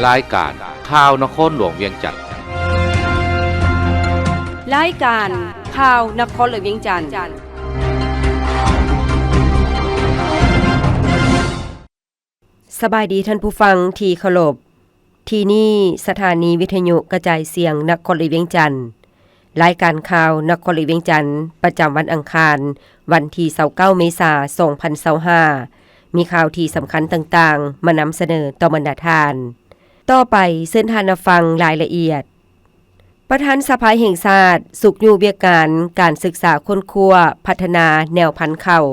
ລາຍການຂ່າວນະຄອນຫຼວງວຽງຈັນ. ລາຍການຂ່າວນະຄອນຫຼວງວຽງຈັນ. ສະບາຍດີທ່ານຜູ້ຟັງທີ່ເຄົາລົບ. ທີ່ນີ້ສະຖານີວິທະຍຸກະຈາຍສຽງນະຄອນຫຼວງວຽງຈັນ. ລາຍການຂ່າວນະຄອນຫຼວງວຽງຈັນ ປະຈຳວັນອັງຄານ ວັນທີຊາວເກົ້າ ເມສາ ສອງພັນຊາວຫ້າ ມີຂ່າວທີ່ສຳຄັນຕ່າງໆ ມານຳສະເໜີຕໍ່ບັນດາທ່ານ. ຕໍ່ໄປເຊີນທ່ານຮັບຟັງລາຍລະອຽດ. ປະທານສະພາແຫ່ງຊາດຊຸກຍູ້ວຽກງານການສຶກສາຄົ້ນຄວ້າພັດທະນາແນວພັນເຂົ້າ.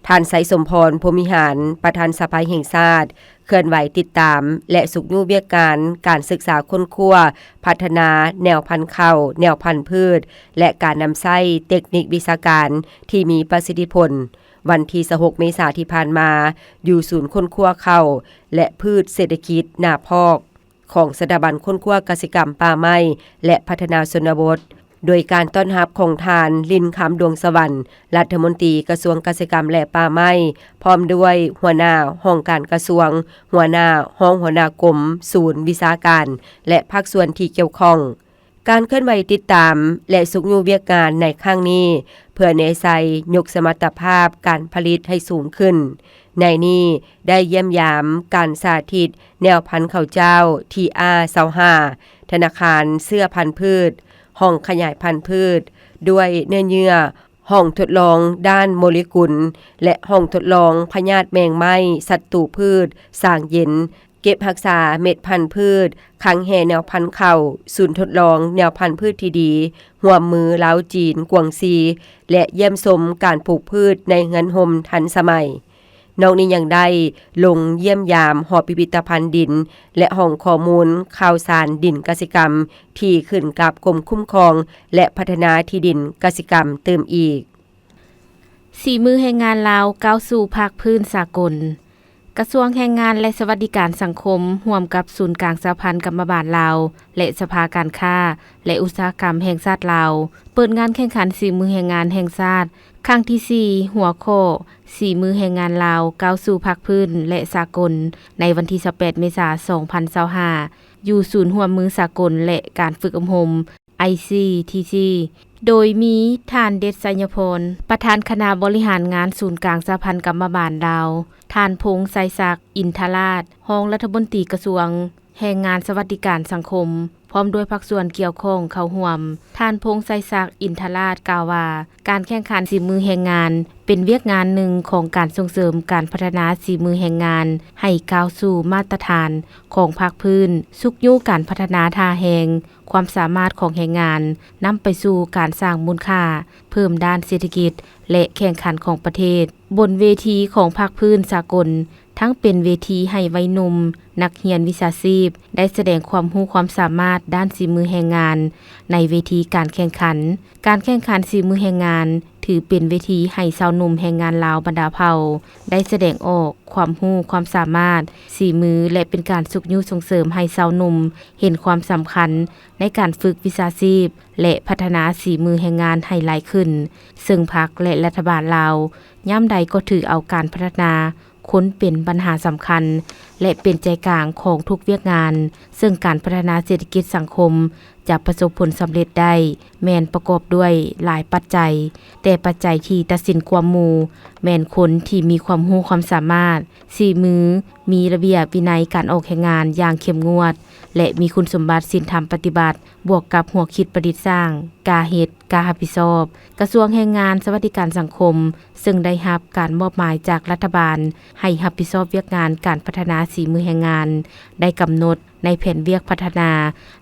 ທ່ານ ໄຊສົມພອນ ພົມວິຫານ ປະທານສະພາແຫ່ງຊາດ ເຄື່ອນໄຫວຕິດຕາມ ແລະ ຊຸກຍູ້ວຽກງານການສຶກສາຄົ້ນຄວ້າພັດທະນາແນວພັນເຂົ້າ, ແນວພັນພືດ ແລະ ການນຳໃຊ້ເຕັກນິກວິຊາການທີ່ມີປະສິດທິຜົນ ວັນທີຊາວຫົກ ເມສາທີ່ຜ່ານມາ ຢູ່ສູນຄົ້ນຄວ້າເຂົ້າ ແລະ ພືດເສດຖະກິດນາພອກ ຂອງສະຖາບັນຄົ້ນຄວ້າກະສິກຳ, ປ່າໄມ້ ແລະ ພັດທະນາຊົນນະບົດ ໂດຍການຕ້ອນຮັບຂອງທ່ານ ລິນຄຳ ດວງສະຫວັນ ລັດຖະມົນຕີກະຊວງກະສິກຳ ແລະ ປ່າໄມ້ ພ້ອມດ້ວຍຫົວໜ້າຫ້ອງການກະຊວງ, ຫົວໜ້າຫ້ອງຫົວໜ້າກົມ, ສູນວິຊາການ ແລະ ພາກສ່ວນທີ່ກ່ຽວຂ້ອງ. ການເຄື່ອນໄຫວຕິດຕາມ ແລະ ຊຸກຍູ້ວຽກງານໃນຄັ້ງນີ້ ເພື່ອແນໃສ່ຍົກສະມັດຕະພາບການຜະລິດໃຫ້ສູງຂຶ້ນ. ໃນນີ້ໄດ້ຢ້ຽມຢາມການສາທິດແນວພັນເຂົ້າເຈົ້າ ທີອາ ຊາວຫ້າ ທະນາຄານເຊື້ອພັນພືດ, ຫ້ອງຂະຫຍາຍພັນພືດດ້ວຍເນື້ອເຍື່ອ, ຫ້ອງທົດລອງດ້ານໂມເລກຸນ ແລະ ຫ້ອງທົດລອງພະຍາດແມງໄມ້ສັດຕູພືດ, ສາງເຢັນ, ເກັບຮັກສາເມັດພັນພືດ, ຄັງແຮ່ແນວພັນເຂົ້າ, ສູນທົດລອງແນວພັນພືດທີ່ດີ ຮ່ວມມືລາວ-ຈີນ ກວາງຊີ ແລະ ຢ້ຽມຊົມການປູກພືດໃນເຮືອນຮົ່ມທັນສະໄໝ. ນອກນີ້ຍັງໄດ້ລົງຢ້ຽມຢາມຫໍພິພິທະພັນດິນ ແລະ ຫ້ອງຂໍ້ມູນຂ່າວສານດິນກະສິກຳ ທີ່ຂຶ້ນກັບກົມຄຸ້ມຄອງ ແລະ ພັດທະນາທີ່ດິນກະສິກຳຕື່ມອີກ. ສີມືແຮງງານລາວກ້າວສູ່ພາກພື້ນສາກົນ. ກະຊວງແຮງງານ ແລະ ສະຫວັດດີການສັງຄົມ ຮ່ວມກັບສູນກາງສະຫະພັນກຳມະບານລາວ ແລະ ສະພາການຄ້າ ແລະ ອຸດສາຫະກຳແຫ່ງຊາດລາວ ເປີດງານແຂ່ງຂັນສີມືແຮງງານແຫ່ງຊາດ ຄັ້ງທີສີ່ ຫົວຂໍ້ ສີມືແຮງງານລາວກ້າວສູ່ພາກພື້ນ ແລະ ສາກົນ ໃນວັນທີຊາວແປດ ເມສາ ສອງພັນຊາວຫ້າ ຢູ່ສູນຮ່ວມມືສາກົນ ແລະ ການຝຶກອົບຮົມ ໄອຊີທີຊີ ໂດຍມີທ່ານ ເດັດ ໄຊຍະພອນ ປະທານຄະນະບໍລິຫານງານສູນກາງສະຫະພັນກຳມະບານລາວ, ທ່ານ ພົງໄຊສັກ ອິນທະລາດ ຮອງລັດຖະມົນຕີກະຊວງແຮງງານ ສະຫວັດດີການສັງຄົມ ພ້ອມດ້ວຍພາກສ່ວນກ່ຽວຂ້ອງເຂົ້າຮ່ວມ. ທ່ານ ພົງໄຊສັກ ອິນທະລາດ ກ່າວວ່າ ການແຂ່ງຂັນສີມືແຮງງານ ເປັນວຽກງານໜຶ່ງຂອງການສົ່ງເສີມການພັດທະນາສີມືແຮງງານ ໃຫ້ກ້າວສູ່ມາດຕະຖານຂອງພາກພື້ນ, ຊຸກຍູ້ການພັດທະນາທ່າແຮງ, ຄວາມສາມາດຂອງແຮງງານ ນຳໄປສູ່ການສ້າງມູນຄ່າເພີ່ມດ້ານເສດຖະກິດ ແລະ ແຂ່ງຂັນຂອງປະເທດ. ບົນເວທີຂອງພາກພື້ນສາກົນ ທັງເປັນເວທີໃຫ້ໄວໜຸ່ມ, ນັກຮຽນວິຊາຊີບ ໄດ້ສະແດງຄວາມຮູ້ຄວາມສາມາດດ້ານສີມືແຮງງານໃນເວທີການແຂ່ງຂັນ. ການແຂ່ງຂັນສີມືແຮງງານ ຖືເປັນເວທີໃຫ້ຊາວໜຸ່ມແຮງງານລາວບັນດາເຜົ່າ ໄດ້ສະແດງອອກຄວາມຮູ້ຄວາມສາມາດ, ສີມື ແລະ ເປັນການຊຸກຍູ້ສົ່ງເສີມໃຫ້ຊາວໜຸ່ມເຫັນຄວາມສຳຄັນໃນການຝຶກວິຊາຊີບ ແລະ ພັດທະນາສີມືແຮງງານໃຫ້ຫຼາຍຂຶ້ນ, ເຊິ່ງພັກ ແລະ ລັດຖະບານລາວ ຍາມໃດກໍຖືເອົາການພັດທະນາຄົນເປັນບັນຫາສຳຄັນ ແລະ ເປັນໃຈກາງຂອງທຸກວຽກງານ, ເຊິ່ງການພັດທະນາເສດຖະກິດສັງຄົມຈະປະສົບຜົນສຳເລັດໄດ້ ແມ່ນປະກອບດ້ວຍຫຼາຍປັດໄຈ, ແຕ່ປັດໄຈທີ່ຕັດສິນກວ່າໝູ່ ແມ່ນຄົນທີ່ມີຄວາມຮູ້ຄວາມສາມາດ, ສີມື, ມີລະບຽບວິໄນການອອກແຮງງານຢ່າງເຂັ້ມງວດ ແລະ ມີຄຸນສົມບັດສິນທຳປະຕິບັດ ບວກກັບຫົວຄິດປະດິດສ້າງ, ກ້າເຮັດ, ກ້າຮັບຜິດຊອບ. ກະຊວງແຮງງານ ສະຫວັດດີການສັງຄົມ ເຊິ່ງໄດ້ຮັບການມອບໝາຍຈາກລັດຖະບານໃຫ້ຮັບຜິດຊອບວຽກງານການພັດທະນາສີມືແຮງງານ ໄດ້ກຳນົດໃນແຜນວຽກພັດທະນາ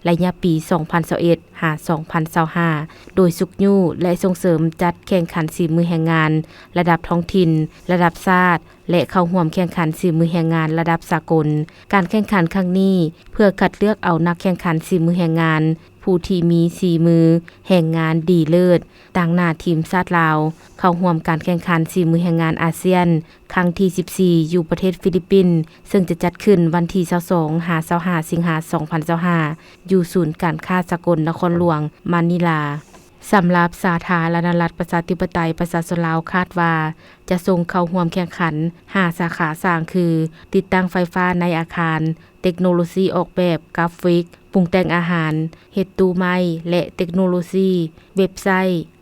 ໄລຍະປີສອງພັນຊາວເອັດ ຫາ ສອງພັນຊາວຫ້າ ໂດຍຊຸກຍູ້ ແລະ ສົ່ງເສີມຈັດແຂ່ງຂັນສີມືແຮງງານລະດັບທ້ອງຖິ່ນ, ລະດັບຊາດ ແລະ ເຂົ້າຮ່ວມແຂ່ງຂັນສີມືແຮງງານລະດັບສາກົນ. ການແຂ່ງຂັນຄັ້ງນີ້ ເພື່ອຄັດເລືອກເອົານັກແຂ່ງຂັນສີມືແຮງງານ ຜູ້ທີ່ມີສີມືແຮງງານດີເລີດ ຕາງໜ້າທີມຊາດລາວ ເຂົ້າຮ່ວມການແຂ່ງຂັນສີມືແຮງງານອາຊຽນ ຄັ້ງທີສິບສີ່ ຢູ່ປະເທດຟີລິບປິນ, ເຊິ່ງຈະຈັດຂຶ້ນວັນທີຊາວສອງ ຫາ ຊາວຫ້າ ສິງຫາ ສອງພັນຊາວຫ້າ ຢູ່ສູນການຄ້າສາກົນນະຄອນຫຼວງມານີລາ. ສຳລັບສາທາລະນະລັດ ປະຊາທິປະໄຕ ປະຊາຊົນລາວ ຄາດວ່າຈະສົ່ງເຂົ້າຮ່ວມແຂ່ງຂັນ ຫ້າສາຂາສ້າງ ຄື ຕິດຕັ້ງໄຟຟ້າໃນອາຄານ, ເຕັກໂນໂລຊີອອກແບບກຣາຟິກ, ປຸງແຕ່ງອາຫານ, ເຮັດຕູ້ໄມ້ ແລະ ເຕັກໂນໂລຊີເວັບໄຊ.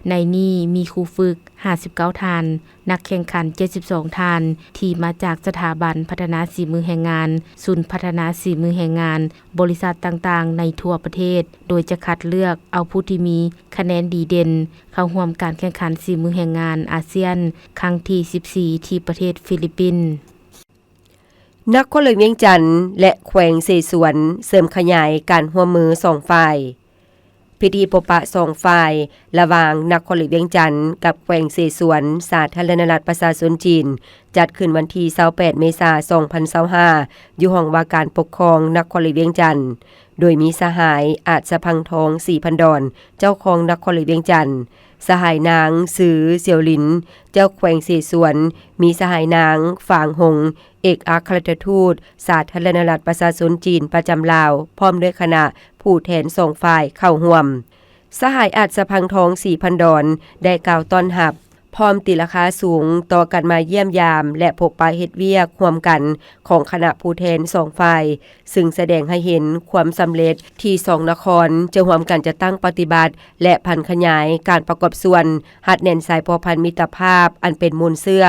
ໃນນີ້ມີຄູຝຶກ ຫ້າສິບເກົ້າທ່ານ, ນັກແຂ່ງຂັນ ເຈັດສິບສອງທ່ານ ທີ່ມາຈາກສະຖາບັນພັດທະນາສີມືແຮງງານ, ສູນພັດທະນາສີມືແຮງງານ, ບໍລິສັດຕ່າງໆໃນທົ່ວປະເທດ, ໂດຍຈະຄັດເລືອກເອົາຜູ້ທີ່ມີຄະແນນດີເດັ່ນ ເຂົ້າຮ່ວມການແຂ່ງຂັນສີມືແຮງງານອາຊຽນຄັ້ງທີສິບສີ່ ທີ່ປະເທດຟີລິບປິນ. ນະຄອນຫຼວງວຽງຈັນ ແລະ ແຂວງເສສວນ ເສີມຂະຫຍາຍການຮ່ວມມືສອງຝ່າຍ. ພິທີພົບປະສອງຝ່າຍ ລະຫວ່າງນະຄອນຫຼວງວຽງຈັນ ກັບແຂວງເສສວນ ສາທາລະນະລັດປະຊາຊົນຈີນ ຈັດຂຶ້ນວັນທີຊາວແປດ ເມສາ ສອງພັນຊາວຫ້າ ຢູ່ຫ້ອງວ່າການປົກຄອງນະຄອນຫຼວງວຽງຈັນ, ໂດຍມີສະຫາຍ ອາດສະພັງທອງ ສີພັນດອນ ເຈົ້າຄອງນະຄອນຫຼວງວຽງຈັນ, ສະຫາຍນາງ ຊື ສຽວລິນ ເຈົ້າແຂວງເສສວນ, ມີສະຫາຍນາງ ຟາງຫົງ ເອກອັກຄະລັດຖະທູດສາທາລະນະລັດປະຊາຊົນຈີນປະຈຳລາວ ພ້ອມດ້ວຍຄະນະຜູ້ແທນສອງຝ່າຍເຂົ້າຮ່ວມ. ສະຫາຍ ອາດສະພັງທອງ ສີພັນດອນ ໄດ້ກ່າວຕ້ອນຮັບ ພ້ອມຕີລາຄາສູງຕໍ່ການມາຢ້ຽມຢາມ ແລະ ພົບປະເຮັດວຽກຮ່ວມກັນຂອງຄະນະຜູ້ແທນສອງຝ່າຍ, ຊຶ່ງສະແດງໃຫ້ເຫັນຄວາມສຳເລັດທີ່ສອງນະຄອນຈະຮ່ວມກັນຈັດຕັ້ງປະຕິບັດ ແລະ ຜັນຂະຫຍາຍການປະກອບສ່ວນ ຮັດແໜ້ນສາຍພົວພັນມິດຕະພາບອັນເປັນມູນເຊື້ອ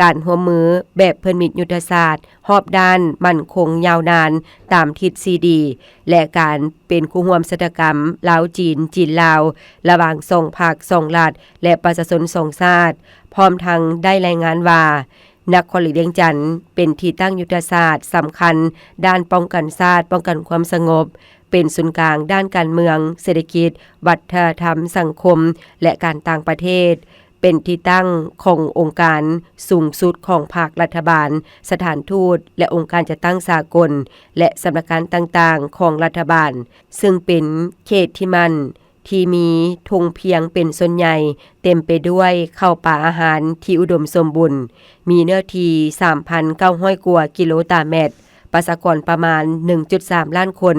ການຮ່ວມມືແບບເພື່ອນມິດຍຸດທະສາດຮອບດ້ານ ໝັ້ນຄົງຍາວນານຕາມທິດສີ່ດີ ແລະ ການເປັນຄູ່ຮ່ວມຊະຕາກຳລາວ-ຈີນ, ຈີນ-ລາວ ລະຫວ່າງສອງພັກສອງລັດ ແລະ ປະຊາຊົນສອງຊາດ, ພ້ອມທັງໄດ້ລາຍງານວ່າ ນະຄອນຫຼວງວຽງຈັນເປັນທີ່ຕັ້ງຍຸດທະສາດສຳຄັນດ້ານປ້ອງກັນຊາດ, ປ້ອງກັນຄວາມສະຫງົບ, ເປັນສູນກາງດ້ານການເມືອງ, ເສດຖະກິດ, ວັດທະນະທຳ, ສັງຄົມ ແລະ ການຕ່າງປະເທດ, ເປັນທີ່ຕັ້ງຂອງອົງການສູງສຸດຂອງພັກ, ລັດຖະບານ, ສະຖານທູດ ແລະ ອົງການຈັດຕັ້ງສາກົນ ແລະ ສຳນັກງານຕ່າງໆຂອງລັດຖະບານ, ຊຶ່ງເປັນເຂດທີ່ໝັ້ນ ທີ່ມີທົ່ງພຽງເປັນສ່ວນໃຫຍ່ ເຕັມໄປດ້ວຍເຂົ້າປາອາຫານທີ່ອຸດົມສົມບູນ, ມີເນື້ອທີ່ສາມພັນເກົ້າຮ້ອຍກວ່າກິໂລຕາແມັດ, ປະຊາກອນປະມານໜຶ່ງຈຸດສາມລ້ານຄົນ,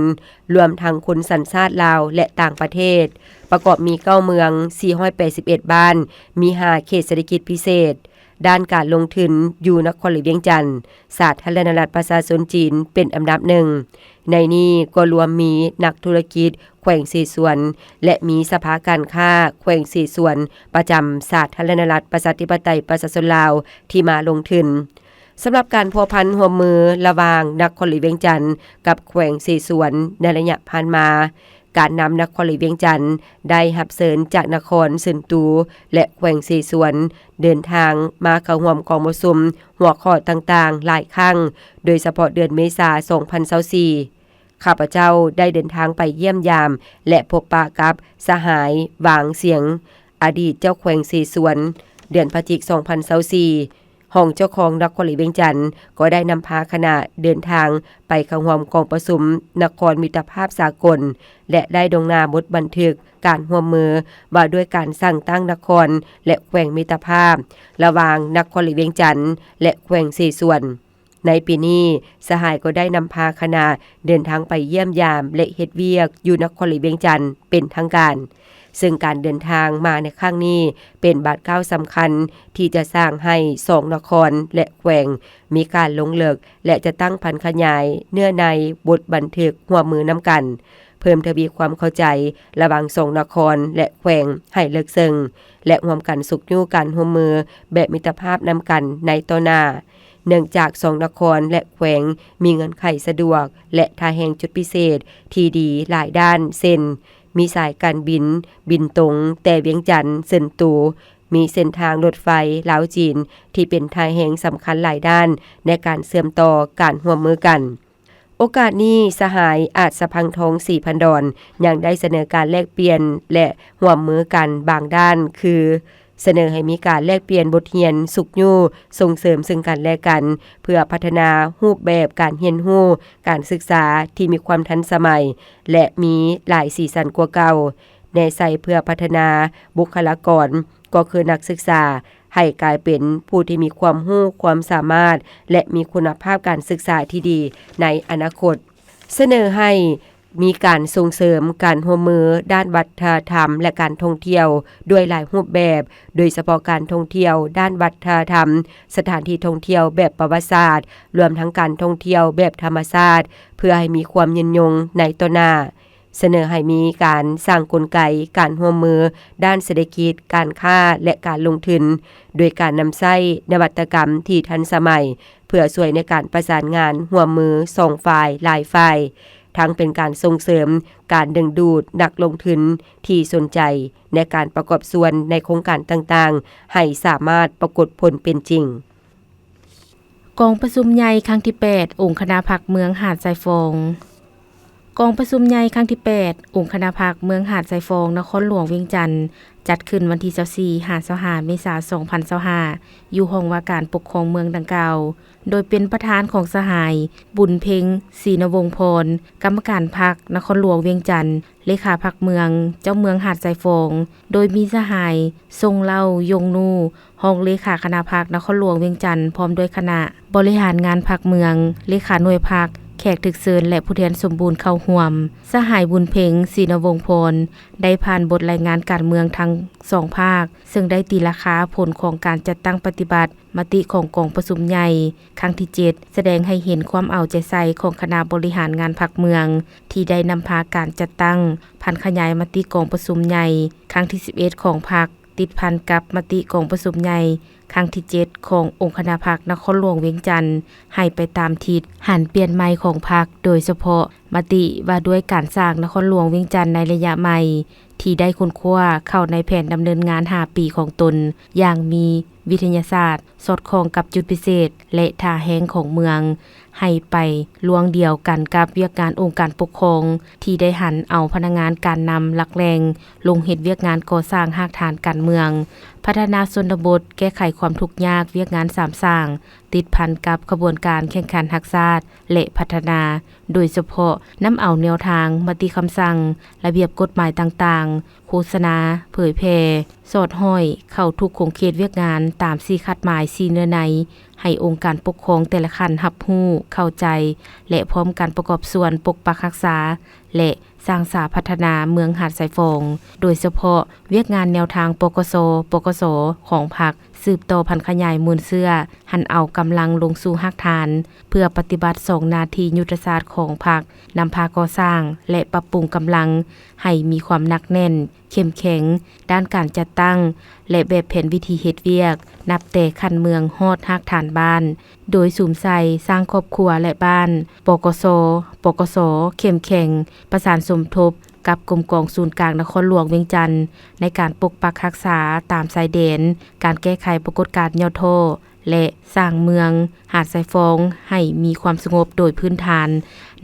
ລວມທັງຄົນສັນຊາດລາວ ແລະ ຕ່າງປະເທດ, ປະກອບມີເກົ້າເມືອງ, ສີ່ຮ້ອຍແປດສິບເອັດບ້ານ, ມີຫ້າເຂດເສດຖະກິດພິເສດ. ດ້ານການລົງທຶນຢູ່ນະຄອນຫຼວງວຽງຈັນ, ສາທາລະນະລັດປະຊາຊົນຈີນເປັນອັນດັບໜຶ່ງ. ໃນນີ້ກໍລວມມີນັກທຸລະກິດແຂວງເສສວນ ແລະ ມີສະພາການຄ້າແຂວງເສສວນ ປະຈຳສາທາລະນະລັດປະຊາທິປະໄຕປະຊາຊົນລາວ ທີ່ມາລົງທຶນ. ສຳລັບການພົວພັນຮ່ວມມືລະຫວ່າງນະຄອນຫຼວງວຽງຈັນກັບແຂວງເສສວນໃນໄລຍະຜ່ານມາ, ການນຳນະຄອນຫຼວງວຽງຈັນໄດ້ຮັບເຊີນຈາກນະຄອນເຊິນຕູ ແລະ ແຂວງເສສວນ ເດີນທາງມາເຂົ້າຮ່ວມກອງປະຊຸມຫົວຂໍ້ຕ່າງໆຫຼາຍຄັ້ງ, ໂດຍສະເພາະເດືອນເມສາ ສອງພັນຊາວສີ່ ຂ້າພະເຈົ້າໄດ້ເດີນທາງໄປຢ້ຽມຢາມ ແລະ ພົບປະກັບສະຫາຍ ຫວາງ ສຽງ ອະດີດເຈົ້າແຂວງເສສວນ. ເດືອນພະຈິກ ສອງພັນຊາວສີ່ ຮອງເຈົ້າຄອງນະຄອນຫຼວງວຽງຈັນກໍໄດ້ນຳພາຄະນະເດີນທາງໄປເຂົ້າຮ່ວມກອງປະຊຸມນະຄອນມິດຕະພາບສາກົນ ແລະ ໄດ້ລົງນາມບົດບັນທຶກການຮ່ວມມືວ່າດ້ວຍການສ້າງຕັ້ງນະຄອນ ແລະ ແຂວງມິດຕະພາບ ລະຫວ່າງນະຄອນຫຼວງວຽງຈັນ ແລະ ແຂວງເສສວນ. ໃນປີນີ້, ສະຫາຍກໍໄດ້ນຳພາຄະນະເດີນທາງໄປຢ້ຽມຢາມ ແລະ ເຮັດວຽກຢູ່ນະຄອນຫຼວງວຽງຈັນເປັນທາງການ. ເຊິ່ງການເດີນທາງມາໃນຄັ້ງນີ້ເປັນບາດກ້າວສຳຄັນທີ່ຈະສ້າງໃຫ້ສອງນະຄອນ ແລະ ແຂວງມີການລົງເລິກ ແລະ ຈະຕັ້ງຜັນຂະຫຍາຍເນື້ອໃນບົດບັນທຶກຮ່ວມມືນຳກັນ, ເພີ່ມທະວີຄວາມເຂົ້າໃຈລະຫວ່າງສອງນະຄອນ ແລະ ແຂວງໃຫ້ເລິກເຊິ່ງ ແລະ ຮ່ວມກັນຊຸກຍູ້ການຮ່ວມມືແບບມິດຕະພາບນຳກັນໃນຕໍ່ໜ້າ. ເນື່ອງຈາກສອງນະຄອນ ແລະ ແຂວງມີເງື່ອນໄຂສະດວກ ແລະ ທ່າແຮງຈຸດພິເສດທີ່ດີຫຼາຍດ້ານ ເຊັ່ນ ມີສາຍການບິນບິນຕົງແຕ່ວຽງຈັນ ເຊິນຕູ, ມີເສັ້ນທາງລົດໄຟລາວ-ຈີນທີ່ເປັນທ່າແຮງສຳຄັນຫຼາຍດ້ານໃນການເຊື່ອມຕໍ່ການຮ່ວມມືກັນ. ໂອກາດນີ້, ສະຫາຍ ອາດສະພັງທອງ ສີພັນດອນ ຍັງໄດ້ສະເໜີການແລກປ່ຽນ ແລະ ຮ່ວມມືກັນບາງດ້ານ ຄື ສະເໜີໃຫ້ມີການແລກປ່ຽນບົດຮຽນຊຸກຍູ້ສົ່ງເສີມເຊິ່ງກັນແລະກັນ ເພື່ອພັດທະນາຮູບແບບການຮຽນຮູ້ການສຶກສາທີ່ມີຄວາມທັນສະໄໝ ແລະ ມີຫຼາຍສີສັນກວ່າເກົ່າ, ແນໃສ່ເພື່ອພັດທະນາບຸກຄະລາກອນ ກໍຄືນັກສຶກສາ ໃຫ້ກາຍເປັນຜູ້ທີ່ມີຄວາມຮູ້ຄວາມສາມາດ ແລະ ມີຄຸນນະພາບການສຶກສາທີ່ດີໃນອະນາຄົດ. ສະເໜີໃຫ້ ມີການສົ່ງເສີມການຮ່ວມມືດ້ານວັດທະນະທຳ ແລະ ການທ່ອງທ່ຽວດ້ວຍຫຼາຍຮູບແບບ, ໂດຍສະເພາະການທ່ອງທ່ຽວດ້ານວັດທະນະທຳ, ສະຖານທີ່ທ່ອງທ່ຽວແບບປະຫວັດສາດ, ລວມທັງການທ່ອງທ່ຽວແບບທຳມະຊາດ, ເພື່ອໃຫ້ມີຄວາມຍືນຍົງໃນຕໍ່ໜ້າ. ສະເໜີໃຫ້ມີການສ້າງກົນໄກການຮ່ວມມືດ້ານເສດຖະກິດ, ການຄ້າ ແລະ ການລົງທຶນ, ໂດຍການນຳໃຊ້ນະວັດຕະກຳທີ່ທັນສະໄໝ ເພື່ອຊ່ວຍໃນການປະສານງານຮ່ວມມືສອງຝ່າຍ, ຫຼາຍຝ່າຍ, ທັງເປັນການສົ່ງເສີມການດຶງດູດນັກລົງທຶນທີ່ສົນໃຈໃນການປະກອບສ່ວນໃນໂຄງການຕ່າງໆ ໃຫ້ສາມາດປາກົດຜົນເປັນຈິງ. ກອງປະຊຸມໃຫຍ່ຄັ້ງທີແປດ ອົງຄະນະພັກເມືອງຫາດຊາຍຟອງ. ກອງປະຊຸມໃຫຍ່ຄັ້ງທີແປດ ອົງຄະນະພັກເມືອງຫາດຊາຍຟອງ ນະຄອນຫຼວງວຽງຈັນ ຈັດຂຶ້ນວັນທີຊາວສີ່ ຫາ ຊາວຫ້າ ເມສາ ສອງພັນຊາວຫ້າ ຢູ່ຫ້ອງວ່າການປົກຄອງເມືອງດັ່ງກ່າວ, ໂດຍເປັນປະທານຂອງສະຫາຍ ບຸນເພັງ ສີນະວົງພອນ ກຳມະການພັກນະຄອນຫຼວງວຽງຈັນ, ເລຂາພັກເມືອງ, ເຈົ້າເມືອງຫາດຊາຍຟອງ, ໂດຍມີສະຫາຍ ຊົງເລົ່າ ຢົງນູ ຮອງເລຂາຄະນະພັກນະຄອນຫຼວງວຽງຈັນ ພ້ອມດ້ວຍຄະນະບໍລິຫານງານພັກເມືອງ, ເລຂາໜ່ວຍພັກ, ແຂກຖືກເຊີນ ແລະ ຜູ້ແທນສົມບູນເຂົ້າຮ່ວມ. ສະຫາຍ ບຸນເພັງ ສີນະວົງພອນ ໄດ້ຜ່ານບົດລາຍງານການເມືອງທັງສອງພາກ, ເຊິ່ງໄດ້ຕີລາຄາຜົນຂອງການຈັດຕັ້ງປະຕິບັດມະຕິຂອງກອງປະຊຸມໃຫຍ່ຄັ້ງທີເຈັດ ສະແດງໃຫ້ເຫັນຄວາມເອົາໃຈໃສ່ຂອງຄະນະບໍລິຫານງານພັກເມືອງ ທີ່ໄດ້ນຳພາການຈັດຕັ້ງຜັນຂະຫຍາຍມະຕິກອງປະຊຸມໃຫຍ່ຄັ້ງທີສິບເອັດຂອງພັກ ຕິດພັນກັບມະຕິກອງປະຊຸມໃຫຍ່ຄັ້ງທີເຈັດຂອງອົງຄະນະພັກນະຄອນຫຼວງວຽງຈັນ ໃຫ້ໄປຕາມທິດຫັນປ່ຽນໃໝ່ຂອງພັກ, ໂດຍສະເພາະມະຕິວ່າດ້ວຍການສ້າງນະຄອນຫຼວງວຽງຈັນໃນໄລຍະໃໝ່ ທີ່ໄດ້ຄົ້ນຄວ້າເຂົ້າໃນແຜນດຳເນີນງານຫ້າປີຂອງຕົນຢ່າງມີວິທະຍາສາດ, ສອດຄ່ອງກັບຈຸດພິເສດ ແລະ ທ່າແຮງຂອງເມືອງ, ໃຫ້ໄປລວງດຽວກັນກັບວຽກງານອົງການປົກຄອງ ທີ່ໄດ້ຫັນເອົາພະນັກງານການນຳຫຼັກແຫຼ່ງລົງເຮັດວຽກງານກໍ່ສ້າງຮາກຖານການເມືອງ, ພັດທະນາຊົນນະບົດ, ແກ້ໄຂຄວາມທຸກຍາກ, ວຽກງານສາມສ້າງ ຕິດພັນກັບຂະບວນການແຂ່ງຂັນຮັກຊາດ ແລະ ພັດທະນາ, ໂດຍສະເພາະນຳເອົາແນວທາງ, ມະຕິຄຳສັ່ງ, ລະບຽບກົດໝາຍຕ່າງໆ, ໂຄສະນາ, ເຜີຍແຜ່, ສອດຫ້ອຍເຂົ້າທຸກຂົງເຂດວຽກງານຕາມສີ່ຄາດໝາຍ, ສີ່ເນື້ອໃນ, ໃຫ້ອົງການປົກຄອງແຕ່ລະຂັ້ນຮັບຮູ້, ເຂົ້າໃຈ ແລະ ພ້ອມກັນປະກອບສ່ວນປົກປັກຮັກສາ ແລະ ສ້າງສາພັດທະນາເມືອງຫາດຊາຍຟອງ, ໂດຍສະເພາະວຽກງານແນວທາງ ປກສ, ປກສ ຂອງພັກ ສືບຕໍ່ຜັນຂະຫຍາຍມູນເຊື້ອ, ຫັນເອົາກຳລັງລົງສູ່ຮາກຖານ ເພື່ອປະຕິບັດສອງໜ້າທີ່ຍຸດທະສາດຂອງພັກ, ນຳພາກໍ່ສ້າງ ແລະ ປັບປຸງກຳລັງໃຫ້ມີຄວາມໜັກແໜ້ນ, ເຂັ້ມແຂງ ດ້ານການຈັດຕັ້ງ ແລະ ແບບແຜນວິທີເຮັດວຽກ, ນັບແຕ່ຂັ້ນເມືອງຮອດຮາກຖານບ້ານ, ໂດຍສຸມໃສ່ສ້າງຄອບຄົວ ແລະ ບ້ານ, ປກສ, ປກສ ເຂັ້ມແຂງ, ປະສານສົມທົບກັບກົມກອງສູນກາງນະຄອນຫຼວງວຽງຈັນ ໃນການປົກປັກຮັກສາຕາມຊາຍແດນ, ການແກ້ໄຂປາກົດການຫຍໍ້ທໍ້ ແລະ ສ້າງເມືອງຫາດຊາຍຟອງໃຫ້ມີຄວາມສະຫງົບໂດຍພື້ນຖານ,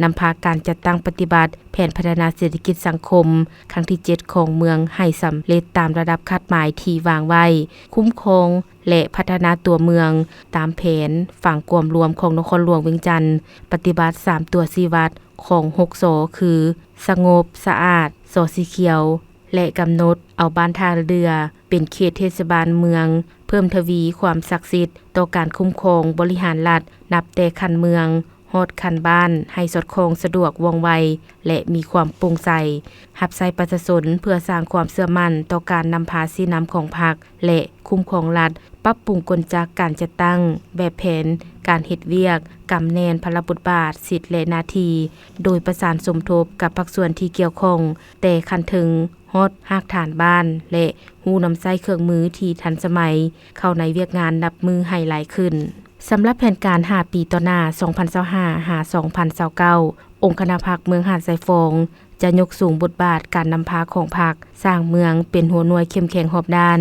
ນຳພາການຈັດຕັ້ງປະຕິບັດແຜນພັດທະນາເສດຖະກິດສັງຄົມຄັ້ງທີເຈັດຂອງເມືອງໃຫ້ສຳເລັດຕາມລະດັບຄາດໝາຍທີ່ວາງໄວ້, ຄຸ້ມຄອງ ແລະ ພັດທະນາຕົວເມືອງຕາມແຜນຝັງກວມລວມຂອງນະຄອນຫຼວງວຽງຈັນ, ປະຕິບັດສາມຕົວຊີ້ວັດຂອງຫົກ ສ ຄື ສະຫງົບ, ສະອາດ, ສ ສີຂຽວ ແລະ ກຳນົດເອົາບ້ານທ່າເຮືອເປັນເຂດເທດສະບານເມືອງ, ເພີ່ມທະວີຄວາມສັກສິດຕໍ່ການຄຸ້ມຄອງບໍລິຫານລັດ, ນັບແຕ່ຂັ້ນເມືອງຮອດຂັ້ນບ້ານ ໃຫ້ສອດຄ່ອງ, ສະດວກ, ວ່ອງໄວ ແລະ ມີຄວາມໂປ່ງໃສ, ຮັບໃຊ້ປະຊາຊົນເພື່ອສ້າງຄວາມເຊື່ອໝັ້ນຕໍ່ການນຳພາຊີ້ນຳຂອງພັກ ແລະ ຄຸ້ມຄອງລັດ, ປັບປຸງກົນຈັກການຈັດຕັ້ງ, ແບບແຜນການເຮັດວຽກ, ກຳແໜ້ນພາລະບົດບາດ, ສິດ ແລະ ໜ້າທີ່, ໂດຍປະສານສົມທົບກັບພາກສ່ວນທີ່ກ່ຽວຂ້ອງ, ແຕ່ຂັ້ນເທິງຮອດຮາກຖານບ້ານ ແລະ ຮູ້ນຳໃຊ້ເຄື່ອງມືທີ່ທັນສະໄໝເຂົ້າໃນວຽກງານນັບມື້ໃຫ້ຫຼາຍຂຶ້ນ. ສຳລັບແຜນການຫ້າປີຕໍ່ໜ້າ ສອງພັນຊາວຫ້າ ຫາ ສອງພັນຊາວເກົ້າ ອົງຄະນະພັກເມືອງຫາດຊາຍຟອງ ຈະຍົກສູງບົດບາດການນຳພາຂອງພັກ, ສ້າງເມືອງເປັນຫົວໜ່ວຍເຂັ້ມແຂງຮອບດ້ານ,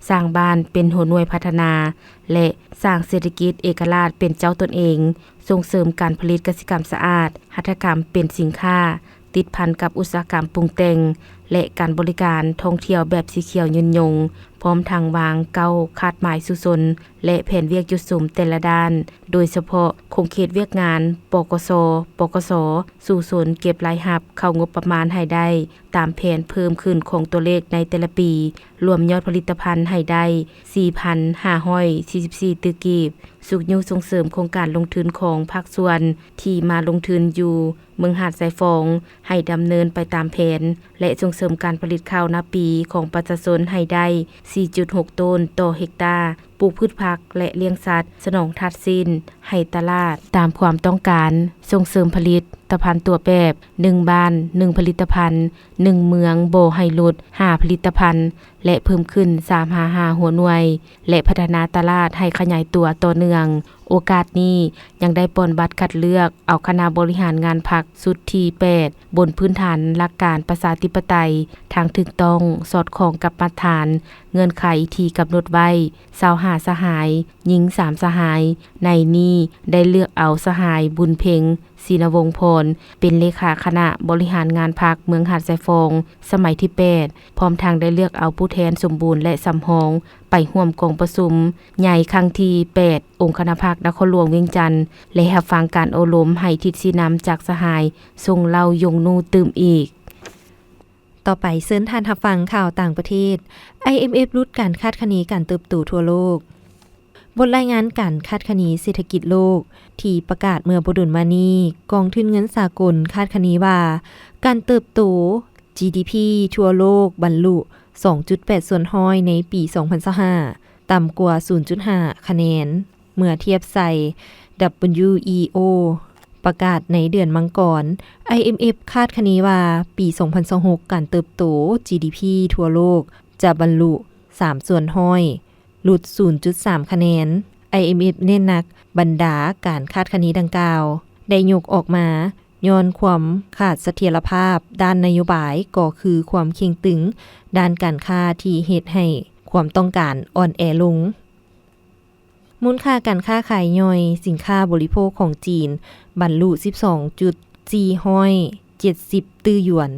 ສ້າງບ້ານເປັນຫົວໜ່ວຍພັດທະນາ ແລະ ສ້າງເສດຖະກິດເອກະລາດເປັນເຈົ້າຕົນເອງ, ສົ່ງເສີມການຜະລິດກະສິກຳສະອາດ, ຫັດຖະກຳເປັນສິນຄ້າ, ຕິດພັນກັບອຸດສາຫະກຳປຸງແຕ່ງ ແລະ ການບໍລິການທ່ອງທ່ຽວແບບສີຂຽວຍືນຍົງ, ພ້ອມທັງວາງເກົ້າຄາດໝາຍສູ້ຊົນ ແລະ ແຜນວຽກຈຸດສຸມແຕ່ລະດ້ານ, ໂດຍສະເພາະຂົງເຂດວຽກງານ ປກສ, ປກສ, ສູ້ຊົນເກັບລາຍຮັບເຂົ້າງົບປະມານໃຫ້ໄດ້ຕາມແຜນເພີ່ມຂຶ້ນຂອງຕົວເລກໃນແຕ່ລະປີ, ລວມຍອດຜະລິດຕະພັນໃຫ້ໄດ້ສີ່ພັນຫ້າຮ້ອຍສີ່ສິບສີ່ຕື້ກີບ, ຊຸກຍູ້ສົ່ງເສີມໂຄງການລົງທຶນຂອງພາກສ່ວນທີ່ມາລົງທຶນຢູ່ ເມືອງຫາດຊາຍຟອງໃຫ້ດຳເນີນໄປຕາມແຜນ ແລະ ສົ່ງເສີມການຜະລິດເຂົ້ານາປີຂອງປະຊາຊົນໃຫ້ໄດ້ສີ່ຈຸດຫົກໂຕນຕໍ່ເຮັກຕາ, ປູກພືດຜັກ ແລະ ລ້ຽງສັດ, ສະໜອງທາດຊີ້ນໃຫ້ຕະຫຼາດຕາມຄວາມຕ້ອງການ, ສົ່ງເສີມຜະລິດຕະພັນຕົວແປບ ໜຶ່ງບ້ານ ໜຶ່ງຜະລິດຕະພັນ, ໜຶ່ງເມືອງບໍ່ໃຫ້ຫຼຸດຫ້າຜະລິດຕະພັນ ແລະ ເພີ່ມຂຶ້ນສາມຫາຫ້າຫົວໜ່ວຍ ແລະ ພັດທະນາຕະຫຼາດໃຫ້ຂະຫຍາຍຕົວຕໍ່ເນື່ອງ. ໂອກາດນີ້ຍັງໄດ້ປ່ອນບັດຄັດເລືອກເອົາຄະນະບໍລິຫານງານພັກຊຸດທີແປດ ບົນພື້ນຖານຫຼັກການປະຊາທິປະໄຕທາງຖືກຕ້ອງ, ສອດຄ່ອງກັບມາດຖານເງື່ອນໄຂທີ່ກຳນົດໄວ້ ຊາວຫ້າສະຫາຍ, ຍິງສາມສະຫາຍ. ໃນນີ້ໄດ້ເລືອກເອົາສະຫາຍ ບຸນເພັງ ສີນະວົງພອນ ເປັນເລຂາຄະນະບໍລິຫານງານພັກເມືອງຫາດຊາຍຟອງ ສະໄໝທີແປດ, ພ້ອມທັງໄດ້ເລືອກເອົາຜູ້ແທນສົມບູນ ແລະ ສຳຮອງ ໄປຮ່ວມກອງປະຊຸມໃຫຍ່ຄັ້ງທີແປດ ອົງຄະນະພັກນະຄອນຫຼວງວຽງຈັນ ແລະ ຮັບຟັງການໂອ້ລົມໃຫ້ທິດຊີ້ນຳຈາກສະຫາຍ ຊົງເລົ່າ ຢົງນູ ຕື່ມອີກ. ຕໍ່ໄປເຊີນທ່ານຮັບຟັງຂ່າວຕ່າງປະເທດ. ໄອເອັມເອັຟຫຼຸດການຄາດຄະເນການເຕີບໂຕທົ່ວໂລກ. ບົດລາຍງານການຄາດຄະເນເສດຖະກິດໂລກທີ່ປະກາດເມື່ອບໍ່ດົນມານີ້, ກອງທຶນເງິນສາກົນຄາດຄະເນວ່າ ການເຕີບໂຕ ຈີດີພີ ທົ່ວໂລກບັນລຸສອງຈຸດແປດສ່ວນຮ້ອຍໃນປີສອງພັນຊາວຫ້າ, ຕ່ຳກວ່າສູນຈຸດຫ້າຄະແນນ ເມື່ອທຽບໃສ່ ດັບເບິນຢູອີໂອ ປະກາດໃນເດືອນມັງກອນ. ໄອເອັມເອັຟຄາດຄະເນວ່າ ປີສອງພັນຊາວຫົກ ການເຕີບໂຕ ຈີດີພີ ທົ່ວໂລກຈະບັນລຸສາມສ່ວນຮ້ອຍ, ຫຼຸດສູນຈຸດສາມຄະແນນ. ໄອເອັມເອັຟເນັ້ນໜັກ ບັນດາການຄາດຄະເນດັ່ງກ່າວໄດ້ຍົກອອກມາຍ້ອນຄວາມຂາດສະຖຽນລະພາບດ້ານນະໂຍບາຍ, ກໍຄືຄວາມເຄັ່ງຕຶງດ້ານການຄ້າທີ່ເຮັດໃຫ້ຄວາມຕ້ອງການອ່ອນແອລົງ. ມູນຄ່າການຄ້າຂາຍຍ່ອຍສິນຄ້າບໍລິໂພກຂອງຈີນບັນລຸສິບສອງຈຸດສີ່ຮ້ອຍເຈັດສິບຕື້ຢວນ.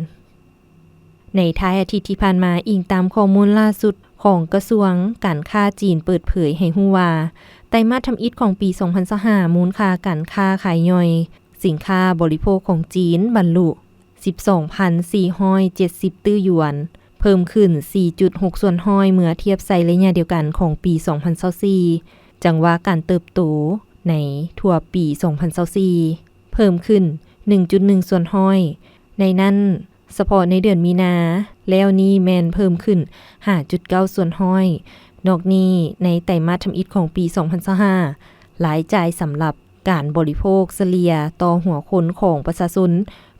ໃນທ້າຍອາທິດທີ່ຜ່ານມາ, ອີງຕາມຂໍ້ມູນລ່າສຸດຂອງກະຊວງການຄ້າຈີນເປີດເຜີຍໃຫ້ຮູ້ວ່າ, ໄຕມາດທຳອິດຂອງປີສອງພັນຊາວຫ້າ ມູນຄ່າການຄ້າຂາຍຍ່ອຍສິນຄ້າບໍລິໂພກຂອງຈີນບັນລຸສິບສອງພັນສີ່ຮ້ອຍເຈັດສິບຕື້ຢວນ, ເພີ່ມຂຶ້ນສີ່ຈຸດຫົກສ່ວນຮ້ອຍເມື່ອທຽບໃສ່ໄລຍະດຽວກັນຂອງປີສອງພັນຊາວສີ່. ຈັງຫວະການເຕີບໂຕໃນທົ່ວປີສອງພັນຊາວສີ່ ເພີ່ມຂຶ້ນໜຶ່ງຈຸດໜຶ່ງສ່ວນຮ້ອຍ, ໃນນັ້ນ ສະເພາະໃນເດືອນມີນາແລ້ວນີ້ແມ່ນເພີ່ມຂຶ້ນຫ້າຈຸດເກົ້າສ່ວນຮ້ອຍ. ນອກນີ້, ໃນໄຕມາດທຳອິດຂອງປີສອງພັນຊາວຫ້າ ລາຍຈ່າຍສຳລັບການບໍລິໂພກສະເລ່ຍຕໍ່ຫົວຄົນຂອງປະຊາຊົນ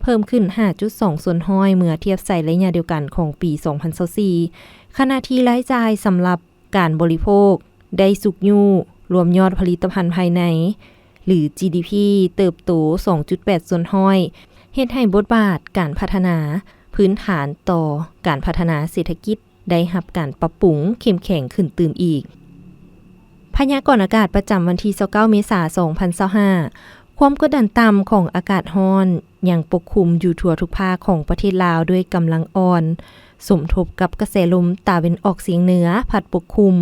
ເພີ່ມຂຶ້ນຫ້າຈຸດສອງສ່ວນຮ້ອຍເມື່ອທຽບໃສ່ໄລຍະດຽວກັນຂອງປີສອງພັນຊາວສີ່, ຂະນະທີ່ລາຍຈ່າຍສຳລັບ ການບໍລິໂພກໄດ້ຊຸກຍູ້ລວມຍອດຜະລິດຕະພັນພາຍໃນ ຫຼື ຈີດີພີ ເຕີບໂຕສອງຈຸດແປດສ່ວນຮ້ອຍ, ເຮັດໃຫ້ບົດບາດການພັດທະນາພື້ນຖານຕໍ່ການພັດທະນາເສດຖະກິດໄດ້ຮັບການປັບປຸງເຂັ້ມແຂງຂຶ້ນຕື່ມອີກ. ພະຍາກອນອາກາດປະຈຳວັນທີຊາວເກົ້າ ເມສາ ສອງພັນຊາວຫ້າ. ຄວາມກົດດັນຕ່ຳຂອງອາກາດຮ້ອນຍັງປົກຄຸມຢູ່ທົ່ວທຸກພາກຂອງປະເທດລາວດ້ວຍກຳລັງອ່ອນ, ສົມທົບກັບກະແສລົມຕາເວັນອອກສຽງເໜືອພັດປົກຄຸມ,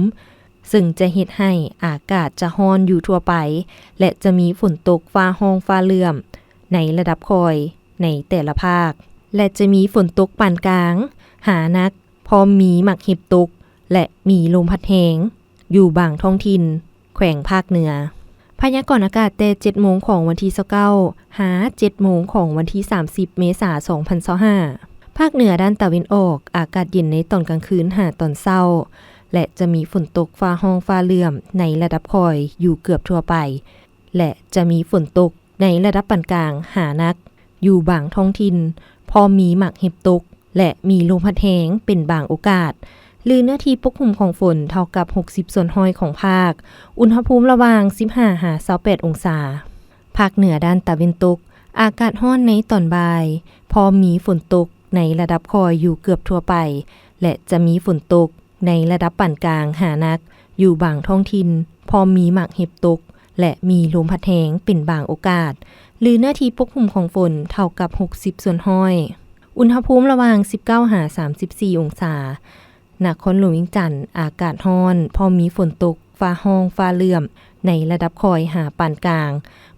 ເຊິ່ງຈະເຮັດໃຫ້ອາກາດຈະຮ້ອນຢູ່ທົ່ວໄປ ແລະ ຈະມີຝົນຕົກຟ້າຮ້ອງຟ້າເຫຼື້ອມໃນລະດັບຄ່ອຍໃນແຕ່ລະພາກ ແລະ ຈະມີຝົນຕົກປານກາງຫາໜັກ, ພ້ອມມີໝາກເຫັບຕົກ ແລະ ມີລົມພັດແຮງ ຢູ່ບາງທ້ອງຖິ່ນແຂວງພາກເໜືອ. ພະຍາກອນອາກາດແຕ່ເຈັດໂມງຂອງວັນທີຊາວເກົ້າ ຫາເຈັດໂມງຂອງວັນທີສາມສິບ ເມສາ ສອງພັນຊາວຫ້າ. ພາກເໜືອດ້ານຕາເວັນອອກ ອາກາດເຢັນໃນຕອນກາງຄືນຫາຕອນເຊົ້າ ແລະ ຈະມີຝົນຕົກຟ້າຮ້ອງຟ້າເຫຼື້ອມໃນລະດັບຄ່ອຍຢູ່ເກືອບທົ່ວໄປ ແລະ ຈະມີຝົນຕົກໃນລະດັບປານກາງຫາໜັກ ຢູ່ບາງທ້ອງຖິ່ນ, ພ້ອມມີໝາກເຫັບຕົກ ແລະ ມີລົມພັດແຮງເປັນບາງໂອກາດ, ຫຼື ເນື້ອທີ່ປົກຄຸມຂອງຝົນເທົ່າກັບຫົກສິບສ່ວນຮ້ອຍຂອງພາກ, ອຸນຫະພູມລະຫວ່າງສິບຫ້າຫາຊາວແປດອົງສາ. ພາກເໜືອດ້ານຕາເວັນຕົກ, ອາກາດຮ້ອນໃນຕອນບ່າຍ, ພ້ອມມີຝົນຕົກໃນລະດັບຄ່ອຍຢູ່ເກືອບທົ່ວໄປ ແລະ ຈະມີຝົນຕົກ ໃນລະດັບປານກາງຫາໜັກ ຢູ່ບາງທ້ອງຖິ່ນ, ພ້ອມມີໝາກເຫັບຕົກ ແລະ ມີລົມພັດແຮງເປັນບາງໂອກາດ, ຫຼື ເນື້ອທີ່ປົກຄຸມຂອງຝົນເທົ່າກັບຫົກສິບສ່ວນຮ້ອຍ, ອຸນຫະພູມລະຫວ່າງສິບເກົ້າຫາສາມສິບສີ່ອົງສາ. ນະຄອນຫຼວງວຽງຈັນ ອາກາດຮ້ອນ ພ້ອມມີຝົນຕົກ ຟ້າຮ້ອງ ຟ້າເຫຼື້ອມ ໃນລະດັບຄ່ອຍຫາປານກາງ,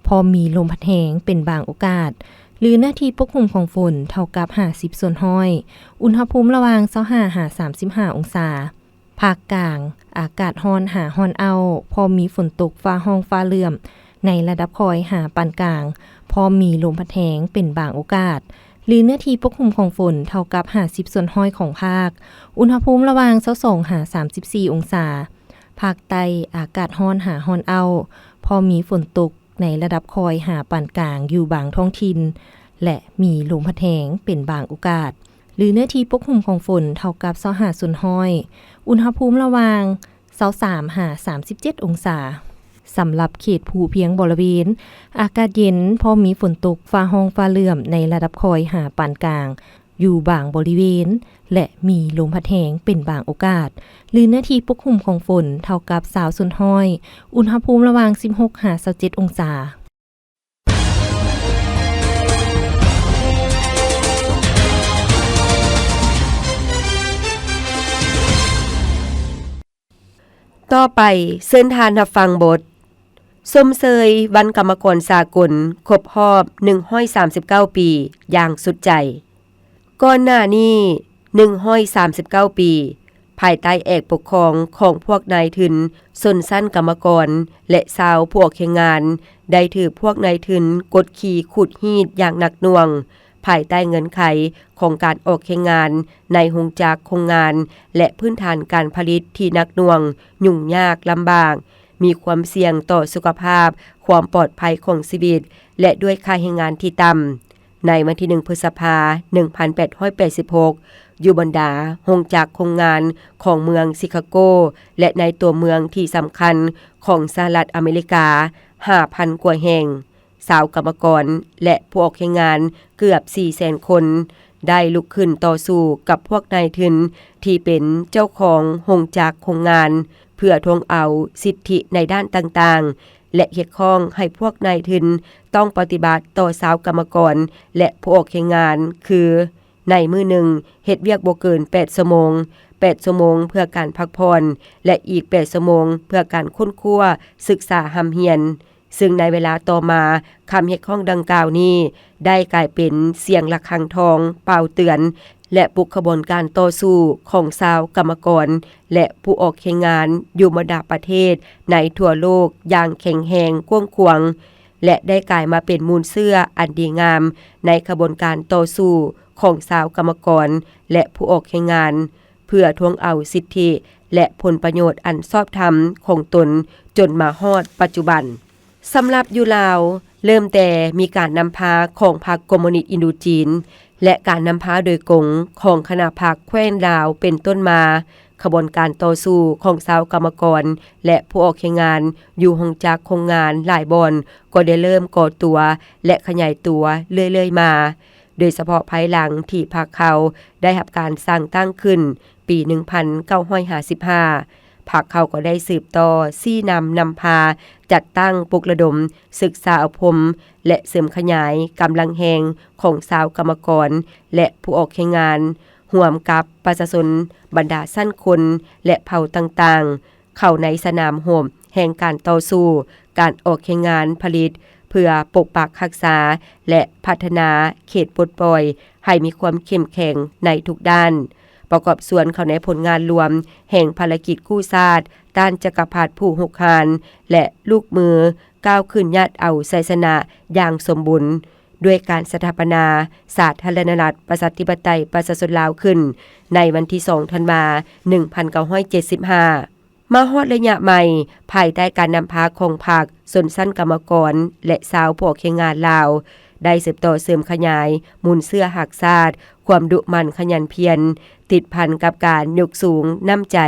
ພ້ອມມີລົມພັດແຮງເປັນບາງໂອກາດ, ຫຼືເນື້ອທີ່ປົກຫຸ້ມຂອງຝົນເທົ່າກັບຫ້າສິບສ່ວນຮ້ອຍ, ອຸນຫະພູມລະຫວ່າງຊາວຫ້າຫາສາມສິບຫ້າອົງສາ. ພາກກາງ ອາກາດຮ້ອນຫາຮ້ອນອ້າວ, ພ້ອມມີຝົນຕົກ ຟ້າຮ້ອງ ຟ້າເຫຼື້ອມ ໃນລະດັບຄ່ອຍຫາປານກາງ, ພ້ອມມີລົມພັດແຮງເປັນບາງໂອກາດ, ຫຼືເນື້ອທີ່ປົກຫຸ້ມຂອງຝົນເທົ່າກັບຫ້າສິບສ່ວນຮ້ອຍຂອງພາກ, ອຸນຫະພູມລະຫວ່າງຊາວສອງຫາສາມສິບສີ່ອົງສາ. ພາກໃຕ້ ອາກາດຮ້ອນຫາຮ້ອນອ້າວ, ພໍມີຝົນຕົກໃນລະດັບຄ່ອຍຫາປານກາງຢູ່ບາງທ້ອງຖິ່ນ ແລະ ມີລົມພັດແຮງເປັນບາງໂອກາດ, ຫຼືເນື້ອທີ່ປົກຫຸ້ມຂອງຝົນເທົ່າກັບຊາວຫ້າສ່ວນຮ້ອຍ, ອຸນຫະພູມລະຫວ່າງຊາວສາມຫາສາມສິບເຈັດອົງສາ. ສຳລັບເຂດພູພຽງບໍລະເວນ, ອາກາດເຢັນ, ພໍມີຝົນຕົກ, ຟ້າຮ້ອງ, ຟ້າເຫຼື້ອມ ໃນລະດັບຄ່ອຍຫາປານກາງ ຢູ່ບາງບໍລິເວນ ແລະ ມີລົມພັດແຮງເປັນບາງໂອກາດ, ຫຼືເນື້ອທີ່ປົກຫຸ້ມຂອງຝົນເທົ່າກັບຊາວສ່ວນຮ້ອຍ, ອຸນຫະພູມລະຫວ່າງສິບຫົກຫາຊາວເຈັດອົງສາ. ຕໍ່ໄປ, ເຊີນທ່ານຮັບຟັງບົດ ຊົມເຊີຍວັນກຳມະກອນສາກົນ ຄົບຮອບໜຶ່ງຮ້ອຍສາມສິບເກົ້າປີ ຢ່າງສຸດໃຈ. ກ່ອນໜ້ານີ້ໜຶ່ງຮ້ອຍສາມສິບເກົ້າປີ ພາຍໃຕ້ແອກປົກຄອງຂອງພວກນາຍທຶນຊົນຊັ້ນກຳມະກອນ ແລະ ຊາວຜູ້ອອກແຮງງານ ໄດ້ຖືກພວກນາຍທຶນກົດຂີ່ຂູດຮີດຢ່າງໜັກໜ່ວງ ພາຍໃຕ້ເງື່ອນໄຂຂອງການອອກແຮງງານໃນໂຮງຈັກໂຮງງານ ແລະ ພື້ນຖານການຜະລິດທີ່ໜັກໜ່ວງ, ຫຍຸ້ງຍາກລຳບາກ, ມີຄວາມສ່ຽງຕໍ່ສຸຂະພາບ, ຄວາມປອດໄພຂອງຊີວິດ ແລະ ດ້ວຍຄ່າແຮງງານທີ່ຕ່ຳ. ໃນວັນທີໜຶ່ງ ພຶດສະພາ ໜຶ່ງພັນແປດຮ້ອຍແປດສິບຫົກ ຢູ່ບັນດາໂຮງຈັກໂຮງງານຂອງເມືອງຊິຄາໂກ ແລະ ໃນຕົວເມືອງທີ່ສຳຄັນຂອງສະຫະລັດອາເມລິກາ ຫ້າພັນກວ່າແຫ່ງ, ຊາວກຳມະກອນ ແລະ ຜູ້ອອກແຮງງານເກືອບສີ່ແສນຄົນ ໄດ້ລຸກຂຶ້ນຕໍ່ສູ້ກັບພວກນາຍທຶນທີ່ເປັນເຈົ້າຂອງໂຮງຈັກໂຮງງານ ເພື່ອທວງເອົາສິດທິໃນດ້ານຕ່າງໆ ແລະ ຮຽກຮ້ອງໃຫ້ພວກນາຍທຶນຕ້ອງປະຕິບັດຕໍ່ຊາວກຳມະກອນ ແລະ ຜູ້ອອກແຮງງານ ຄື ໃນມື້ໜຶ່ງເຮັດວຽກບໍ່ເກີນແປດຊົ່ວໂມງ, ແປດຊົ່ວໂມງເພື່ອການພັກຜ່ອນ ແລະ ອີກແປດຊົ່ວໂມງເພື່ອການຄົ້ນຄວ້າ, ສຶກສາ, ຮ່ຳຮຽນ. ຊຶ່ງໃນເວລາຕໍ່ມາ, ຄຳຮຽກຮ້ອງດັ່ງກ່າວນີ້ໄດ້ກາຍເປັນສຽງລະຄັງທອງປ່າວເຕືອນ ແລະ ປຸກຂະບວນການຕໍ່ສູ້ຂອງຊາວກຳມະກອນ ແລະ ຜູ້ອອກແຮງງານຢູ່ບັນດາປະເທດໃນທົ່ວໂລກຢ່າງແຂງແຮງກວ້າງຂວາງ ແລະ ໄດ້ກາຍມາເປັນມູນເຊື້ອອັນດີງາມໃນຂະບວນການຕໍ່ສູ້ຂອງຊາວກຳມະກອນ ແລະ ຜູ້ອອກແຮງງານ ເພື່ອທວງເອົາສິດທິ ແລະ ຜົນປະໂຫຍດອັນຊອບທຳຂອງຕົນ ຈົນມາຮອດປັດຈຸບັນ. ສຳລັບຢູ່ລາວ, ເລີ່ມແຕ່ມີການນຳພາຂອງພັກຄອມມູນິດອິນໂດຈີນ ແລະ ການນຳພາໂດຍກົງຂອງຄະນະພັກແຄວ້ນລາວເປັນຕົ້ນມາ, ຂະບວນການຕໍ່ສູ້ຂອງຊາວກຳມະກອນ ແລະ ຜູ້ອອກແຮງງານຢູ່ໂຮງຈັກໂຮງງານຫຼາຍບ່ອນກໍໄດ້ເລີ່ມກໍ່ຕົວ ແລະ ຂະຫຍາຍຕົວເລື້ອຍໆມາ, ໂດຍສະເພາະພາຍຫຼັງທີ່ພັກເຂົາໄດ້ຮັບການສ້າງຕັ້ງຂຶ້ນປີໜຶ່ງພັນເກົ້າຮ້ອຍຫ້າສິບຫ້າ. ພັກເຂົາກໍໄດ້ສືບຕໍ່ຊີ້ນຳນຳພາ ຈັດຕັ້ງ, ປຸກລະດົມ, ສຶກສາອົບຮົມ ແລະ ເສີມຂະຫຍາຍກຳລັງແຮງຂອງຊາວກຳມະກອນ ແລະ ຜູ້ອອກແຮງງານ, ຮ່ວມກັບປະຊາຊົນບັນດາຊັ້ນຄົນ ແລະ ເຜົ່າຕ່າງໆ ເຂົ້າໃນສະໜາມຮົບແຫ່ງການຕໍ່ສູ້, ການອອກແຮງງານຜະລິດ ເພື່ອປົກປັກຮັກສາ ແລະ ພັດທະນາເຂດປົດປ່ອຍໃຫ້ມີຄວາມເຂັ້ມແຂງໃນທຸກດ້ານ, ປະກອບສ່ວນເຂົ້າໃນຜົນງານລວມແຫ່ງພາລະກິດກູ້ຊາດ ຕ້ານຈັກກະພັດຜູ້ຮຸກຮານ ແລະ ລູກມືກ້າວຂຶ້ນຍາດເອົາໄຊຊະນະຢ່າງສົມບູນ ດ້ວຍການສະຖາປະນາສາທາລະນະລັດ ປະຊາທິປະໄຕ ປະຊາຊົນລາວຂຶ້ນ ໃນວັນທີສອງ ທັນວາ ໜຶ່ງພັນເກົ້າຮ້ອຍເຈັດສິບຫ້າ. ມາຮອດໄລຍະໃໝ່, ພາຍໃຕ້ການນຳພາຂອງພັກຊົນຊັ້ນກຳມະກອນ ແລະ ຊາວຜູ້ອອກແຮງງານລາວ ໄດ້ສືບຕໍ່ເສີມຂະຫຍາຍມູນເຊື້ອຮັກຊາດ, ຄວາມດຸໝັ່ນຂະຫຍັນພຽນ, ຕິດພັນກັບການຍົກສູງນ້ຳໃຈ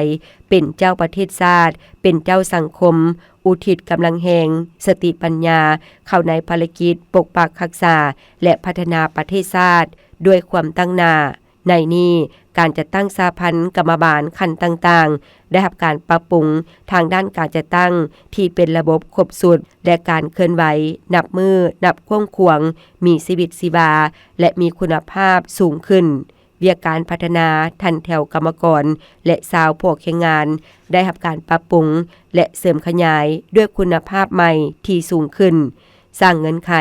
ເປັນເຈົ້າປະເທດຊາດ, ເປັນເຈົ້າສັງຄົມ, ອຸທິດກຳລັງແຮງ, ສະຕິປັນຍາ ເຂົ້າໃນພາລະກິດປົກປັກຮັກສາ ແລະ ພັດທະນາປະເທດຊາດດ້ວຍຄວາມຕັ້ງໜ້າ. ໃນນີ້, ການຈັດຕັ້ງສະຫະພັນກຳມະບານຂັ້ນຕ່າງໆ ໄດ້ຮັບການປັບປຸງທາງດ້ານການຈັດຕັ້ງທີ່ເປັນລະບົບຄົບຊຸດ ແລະ ການເຄື່ອນໄຫວນັບມື້ນັບກວ້າງຂວາງ, ມີຊີວິດຊີວາ ແລະ ມີຄຸນນະພາບສູງຂຶ້ນ. ວຽກການພັດທະນາຖັນແຖວກຳມະກອນ ແລະ ຊາວພວກແຮງງານ ໄດ້ຮັບການປັບປຸງ ແລະ ເສີມຂະຫຍາຍດ້ວຍຄຸນນະພາບໃໝ່ທີ່ສູງຂຶ້ນ, ສ້າງເງື່ອນໄຂ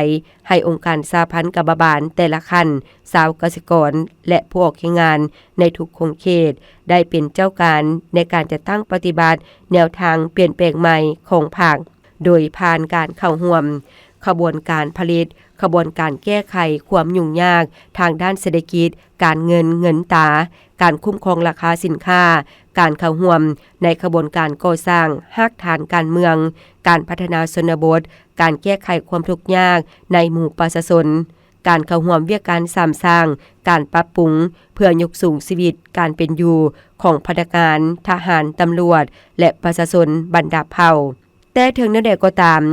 ໃຫ້ອົງການສະຫະພັນກຳມະບານແຕ່ລະຂັ້ນ, ຊາວກະສິກອນ ແລະ ຜູ້ອອກແຮງງານໃນທຸກຂົງເຂດ ໄດ້ເປັນເຈົ້າການໃນການຈັດຕັ້ງປະຕິບັດແນວທາງປ່ຽນແປງໃໝ່ຂອງພັກ, ໂດຍຜ່ານການເຂົ້າຮ່ວມຂະບວນການຜະລິດ, ຂະບວນການແກ້ໄຂຄວາມຫຍຸ້ງຍາກທາງດ້ານເສດຖະກິດ, ການເງິນ, ເງິນຕາ, ການຄຸ້ມຄອງລາຄາສິນຄ້າ, ການເຂົ້າຮ່ວມໃນຂະບວນການກໍ່ສ້າງຮາກຖານການເມືອງ, ການພັດທະນາຊົນນະບົດ, ການແກ້ໄຂຄວາມທຸກຍາກໃນໝູ່ປະຊາຊົນ, ການເຂົ້າຮ່ວມວຽກງານສາມສ້າງ, ການປັບປຸງເພື່ອຍົກສູງຊີວິດການເປັນຢູ່ຂອງພະນັກງານ, ທະຫານ, ຕຳຫຼວດ ແລະ ປະຊາຊົນບັນດາເຜົ່າ. ແຕ່ເຖິງແນວໃດກໍຕາມ,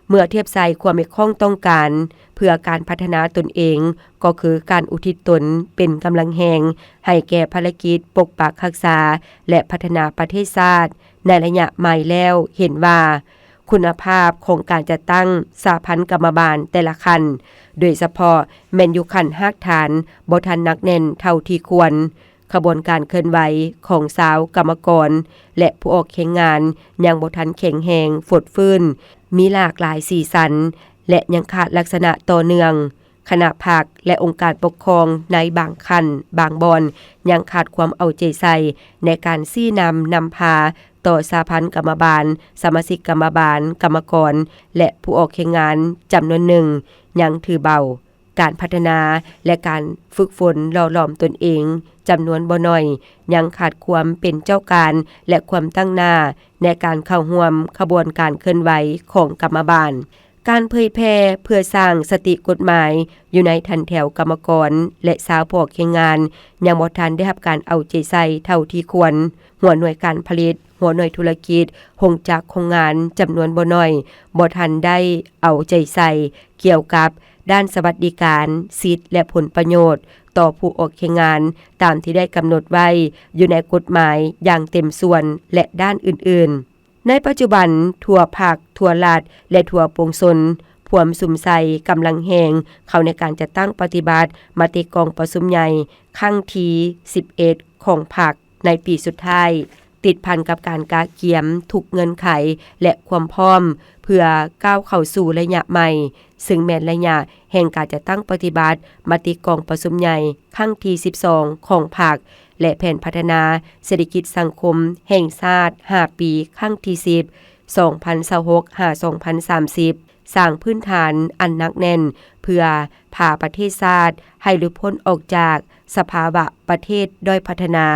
ເມື່ອທຽບໃສ່ຄວາມຮຽກຮ້ອງຕ້ອງການເພື່ອການພັດທະນາຕົນເອງ, ກໍຄືການອຸທິດຕົນເປັນກຳລັງແຮງໃຫ້ແກ່ພາລະກິດປົກປັກຮັກສາ ແລະ ພັດທະນາປະເທດຊາດໃນໄລຍະໃໝ່ແລ້ວ, ເຫັນວ່າຄຸນນະພາບຂອງການຈັດຕັ້ງສະຫະພັນກຳມະບານແຕ່ລະຂັ້ນ, ໂດຍສະເພາະແມ່ນຢູ່ຂັ້ນຮາກຖານ ບໍ່ທັນໜັກແໜ້ນເທົ່າທີ່ຄວນ. ຂະບວນການເຄື່ອນໄຫວຂອງຊາວກຳມະກອນ ແລະ ຜູ້ອອກແຮງງານຍັງບໍ່ທັນແຂງແຮງຟົດຟື້ນ, ມີຫຼາກຫຼາຍສີສັນ ແລະ ຍັງຂາດລັກສະນະຕໍ່ເນື່ອງ. ຄະນະພັກ ແລະ ອົງການປົກຄອງໃນບາງຂັ້ນ, ບາງບ່ອນ ຍັງຂາດຄວາມເອົາໃຈໃສ່ໃນການຊີ້ນຳນຳພາຕໍ່ສະຫະພັນກຳມະບານ, ສະມາຊິກກຳມະບານ, ກຳມະກອນ ແລະ ຜູ້ອອກແຮງງານຈຳນວນໜຶ່ງຍັງຖືເບົາ. ການພັດທະນາ ແລະ ການຝຶກຝົນຫຼໍ່ຫຼອມຕົນເອງຈຳນວນບໍ່ໜ້ອຍ ຍັງຂາດຄວາມເປັນເຈົ້າການ ແລະ ຄວາມຕັ້ງໜ້າໃນການເຂົ້າຮ່ວມຂະບວນການເຄື່ອນໄຫວຂອງກຳມະບານ. ການເຜີຍແຜ່ເພື່ອສ້າງສະຕິກົດໝາຍຢູ່ໃນຖັນແຖວກຳມະກອນ ແລະ ຊາວພວກແຮງງານ ຍັງບໍ່ທັນໄດ້ຮັບການເອົາໃຈໃສ່ເທົ່າທີ່ຄວນ. ຫົວໜ່ວຍການຜະລິດ, ຫົວໜ່ວຍທຸລະກິດ, ໂຮງຈັກ, ໂຮງງານຈຳນວນບໍ່ໜ້ອຍ ບໍ່ທັນໄດ້ເອົາໃຈໃສ່ກ່ຽວກັບດ້ານສະຫວັດດີການ, ສິດ ແລະ ຜົນປະໂຫຍດຕໍ່ຜູ້ອອກແຮງງານ ຕາມທີ່ໄດ້ກຳນົດໄວ້ຢູ່ໃນກົດໝາຍຢ່າງເຕັມສ່ວນ ແລະ ດ້ານອື່ນໆ. ໃນປັດຈຸບັນ, ທົ່ວພັກ, ທົ່ວລັດ ແລະ ທົ່ວປວງຊົນ ພວມສຸມໃສ່ກຳລັງແຮງເຂົ້າໃນການຈັດຕັ້ງປະຕິບັດມະຕິກອງປະຊຸມໃຫຍ່ຄັ້ງທີສິບເອັດຂອງພັກໃນປີສຸດທ້າຍ, ຕິດພັນກັບການກະກຽມທຸກເງື່ອນໄຂ ແລະ ຄວາມພ້ອມເພື່ອກ້າວເຂົ້າສູ່ໄລຍະໃໝ່, ເຊິ່ງແມ່ນໄລຍະແຫ່ງການຈັດຕັ້ງປະຕິບັດມະຕິກອງປະຊຸມໃຫຍ່ຄັ້ງທີສິບສອງຂອງພັກ ແລະ ແຜນພັດທະນາເສດຖະກິດສັງຄົມແຫ່ງຊາດຫ້າປີຄັ້ງທີສິບ ສອງພັນຊາວຫົກ ຫາ ສອງພັນສາມສິບ ສ້າງພື້ນຖານອັນໜັກແໜ້ນເພື່ອພາປະເທດຊາດໃຫ້ຫຼຸດພົ້ນອອກຈາກສະພາວະປະເທດດ້ອຍພັດທະນາ.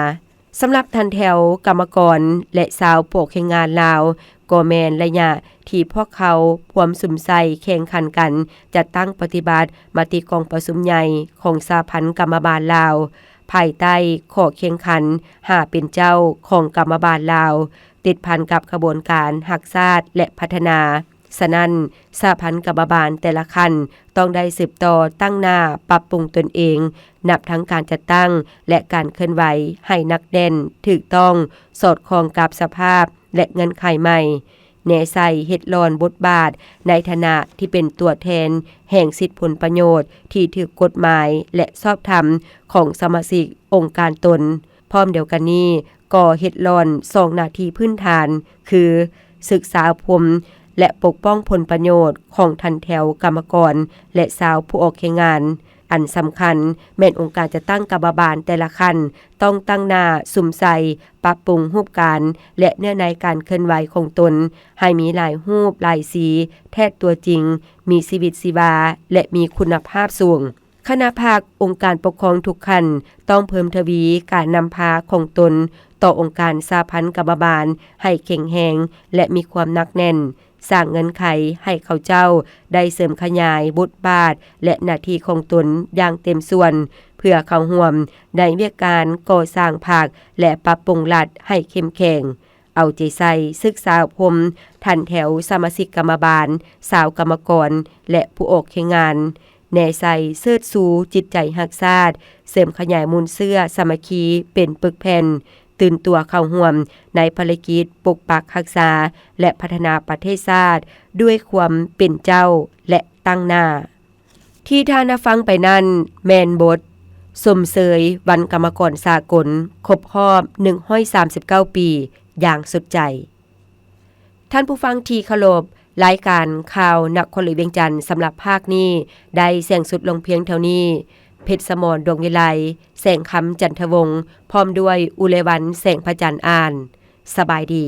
ສຳລັບຖັນແຖວກຳມະກອນ ແລະ ຊາວພວກແຮງງານລາວ ກໍແມ່ນໄລຍະທີ່ພວກເຂົາພວມສຸມໃສ່ແຂ່ງຂັນກັນ ຈັດຕັ້ງປະຕິບັດມະຕິກອງປະຊຸມໃຫຍ່ຂອງສະຫະພັນກຳມະບານລາວ ພາຍໃຕ້ຂໍ້ແຂ່ງຂັນຫ້າເປັນເຈົ້າຂອງກຳມະບານລາວ ຕິດພັນກັບຂະບວນການຮັກຊາດ ແລະ ພັດທະນາ. ສະນັ້ນ, ສະຫະພັນກຳມະບານແຕ່ລະຂັ້ນຕ້ອງໄດ້ສືບຕໍ່ຕັ້ງໜ້າປັບປຸງຕົນເອງ, ນັບທັງການຈັດຕັ້ງ ແລະ ການເຄື່ອນໄຫວໃຫ້ໜັກແໜ້ນ, ຖືກຕ້ອງ, ສອດຄ່ອງກັບສະພາບ ແລະ ເງື່ອນໄຂໃໝ່, ແນໃສ່ເຮັດຫຼອນບົດບາດໃນຖານະທີ່ເປັນຕົວແທນແຫ່ງສິດຜົນປະໂຫຍດທີ່ຖືກກົດໝາຍ ແລະ ຊອບທຳຂອງສະມາຊິກອົງການຕົນ. ພ້ອມດຽວກັນນີ້, ກໍເຮັດຫຼອນສອງໜ້າທີ່ພື້ນຖານ ຄື ສຶກສາອົບຮົມ ແລະ ປົກປ້ອງຜົນປະໂຫຍດຂອງຖັນແຖວກຳມະກອນ ແລະ ຊາວຜູ້ອອກແຮງງານ. ອັນສຳຄັນແມ່ນອົງການຈັດຕັ້ງກຳມະບານແຕ່ລະຂັ້ນ ຕ້ອງຕັ້ງໜ້າສຸມໃສ່ປັບປຸງຮູບການ ແລະ ເນື້ອໃນການເຄື່ອນໄຫວຂອງຕົນ ໃຫ້ມີຫຼາຍຮູບຫຼາຍສີ, ແທດຕົວຈິງ, ມີຊີວິດຊີວາ ແລະ ມີຄຸນນະພາບສູງ. ຄະນະພັກ, ອົງການປົກຄອງທຸກຂັ້ນ ຕ້ອງເພີ່ມທະວີການນຳພາຂອງຕົນຕໍ່ອົງການສະຫະພັນກຳມະບານໃຫ້ແຂງແຮງ ແລະ ມີຄວາມໜັກແໜ້ນ, ສ້າງເງື່ອນໄຂໃຫ້ເຂົາເຈົ້າໄດ້ເສີມຂະຫຍາຍບົດບາດ ແລະ ໜ້າທີ່ຂອງຕົນຢ່າງເຕັມສ່ວນ ເພື່ອເຂົ້າຮ່ວມໃນວຽກການກໍ່ສ້າງພັກ ແລະ ປັບປຸງລັດໃຫ້ເຂັ້ມແຂງ. ເອົາໃຈໃສ່ສຶກສາອົບຮົມຖັນແຖວສະມາຊິກກຳມະບານ, ຊາວກຳມະກອນ ແລະ ຜູ້ອອກແຮງງານ, ແນໃສ່ເຊີດຊູຈິດໃຈຮັກຊາດ, ເສີມຂະຫຍາຍມູນເຊື້ອສາມັກຄີເປັນປຶກແຜ່ນ, ຕື່ນຕົວເຂົ້າຮ່ວມໃນພາລະກິດປົກປັກຮັກສາ ແລະ ພັດທະນາປະເທດຊາດດ້ວຍຄວາມເປັນເຈົ້າ ແລະ ຕັ້ງໜ້າ. ທີ່ທ່ານໄດ້ຟັງໄປນັ້ນແມ່ນບົດ ຊົມເຊີຍວັນກຳມະກອນສາກົນຄົບຮອບໜຶ່ງຮ້ອຍສາມສິບເກົ້າປີຢ່າງສຸດໃຈ. ທ່ານຜູ້ຟັງທີ່ເຄົາລົບ, ລາຍການຂ່າວນະຄອນຫຼວງວຽງຈັນສຳລັບພາກນີ້ໄດ້ສິ້ນສຸດລົງພຽງເທົ່ານີ້. ເພັດສະໝອນ ດວງວິໄລ, ແສງຄຳ ຈັນທະວົງ, ພ້ອມດ້ວຍ ອຸເລວັນ ແສງພະຈັນ ອ່ານ. ສະບາຍດີ.